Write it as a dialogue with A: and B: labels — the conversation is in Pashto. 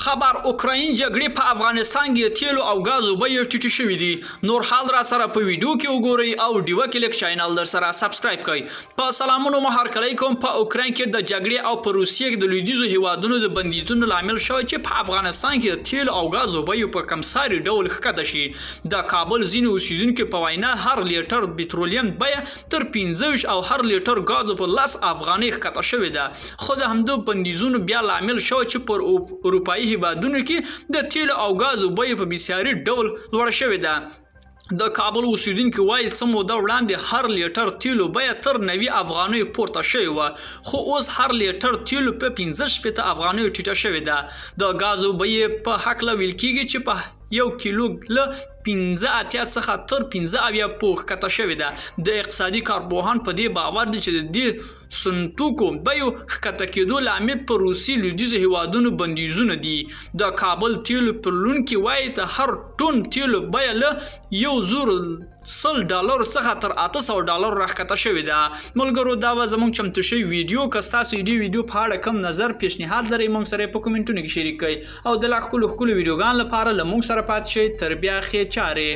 A: خبر اوکراین جګړې په افغانستان کې تیلو او ګازو بیې ټیټې شوې دي. نور حال را سره په ویډیو کې وګورئ او ډیوه کلیک چینل در سره سبسکرایب کړئ. په سلامونو مو هرکلی کوم. په اوکراین کې د جګړې او په روسیې کې د لویدیځو هیوادونو د بندیزونو لامل شوی چې په افغانستان کې د تیلو او ګازو بیې په کمساري ډول ښکته شي. د کابل ځینې اوسیدونکو په وینا هر لیټر پټرولیم بیه تر 25 او هر لیټر ګازو په 10 افغانۍ ښکته شوې ده، خو د همدو بندیزونو بیا لامل شوی چې پر اروپایي هیوادونو کې د تیلو او ګازو بیې په بېساري ډول لوړه شوې ده. د کابل اوسیدونکي وایي څه موده وړاندې هر لیټر تیلو بیه تر 90 افغانیو پورته شوې وه، خو اوس هر لیټر تیلو په 65 افغانیو ټیټه شوې ده. د ګازو بیې په هکله ویل کیږي چې په 1 کیلو له 85 څخه تر 75 په ښکته شوې ده. د اقتصادي کارپوهان په دې باور دي چې د دې سونتوکو بیو ښکته کېدو لامل په روسي لویدیځو هیوادونو بندیزونه دي. د کابل تیلو پلورونکي وایي د هر ټن تیلو بیه له 1100 ډالرو څخه تر 800 ډالرو راښکته شوې ده. ملګرو، دا وه زموږ چمتو شوې ویډیو. که ستاسو د دې ویډیو په اړه کوم نظر پیشنهاد لرئ، موږ سره په کومنټونو کې شریک کړئ او د لا ښکلو ښکلو ویډیوګانو لپاره له موږ سره پاتې شئ. تر بیا ښې چارې.